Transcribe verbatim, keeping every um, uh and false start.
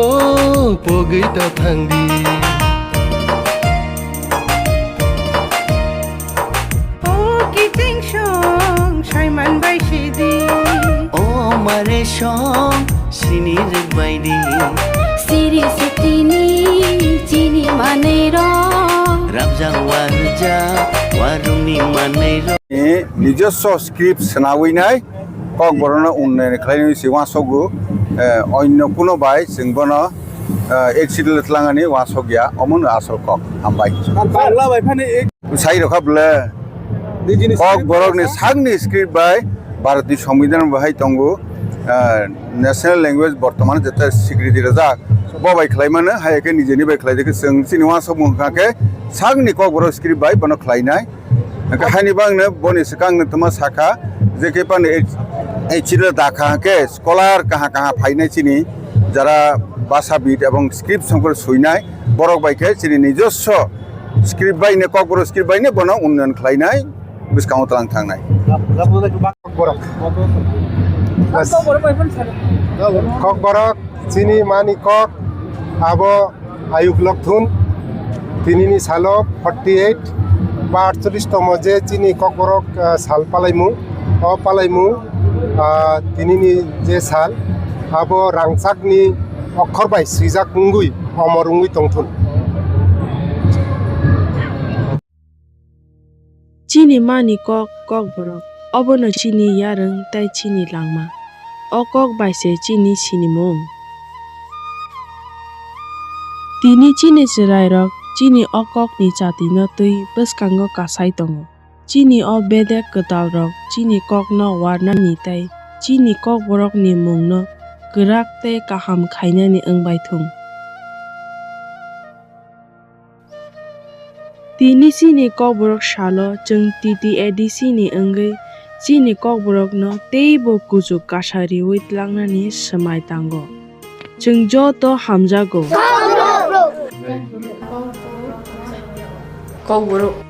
O pogwi ta thangdi. O kiting song saiman bai sidi. O mare song sini rwk bai di. Siri sitini chini manei rok. Rabjak warjak warungni manei rok. Ni nijoswo script swnawi nai. Kokborokno unnayan khlainani se uansukgo, eh, onno kuno bai chwng bono, eh, accident twlangani uansuk ya, omono asol kok. Hambai. Bangla bai phani ek- Sai rokha bwle. Kokborokni sakni script bai Bharatni Songbidan bahai tongo, eh, national language bortomano jeta swikriti rwjak. Bo bai khlaimano, hai khe nijeni bai khlai de khe chwng chini uansukmung wngkha khe sakni Kokborok script bai bono khlainai. Hwnkhe haini bagwino boni swkangno tongma sakha, je khe phano ei, ei chino dakha hwnkhe scholar kaha kaha phainai chini, jara bhashabid ebong script songkor swinai, borok bai khe chini nijoswo script baino, Kokborok script baino bono unnayan khlainai, bwskango tlang thangnai. Kokborok. Kokborok. Chini mani kok abo ayuk lokthun, tinini salo forty eight ba aatcholish tomo je chini Kokborok, ah, sal palaimung, o palaimung, ah, tinini je sal abo rangchakni okhor bai swijak wngwi omor wngwi tongthun. Chini mani kok, Kokborok, obono chini yarwng tei chini langma. O kok bai se chini sinimung. Tini chini chwrairok chini o kokni chatino twi bwskango kasai tongo. Chini o bedek kwtalrok chini kokno warnani tei chini Kokborokni mungno kwrak tei kaham khainani wngbai thung. Tini chini Kokborok salo chwng T T A D C ni wngwi chini Kokborokno teibo kuchuk kasa riwi tlangnani swmai tango. Chwng joto hamjago. Kokborok.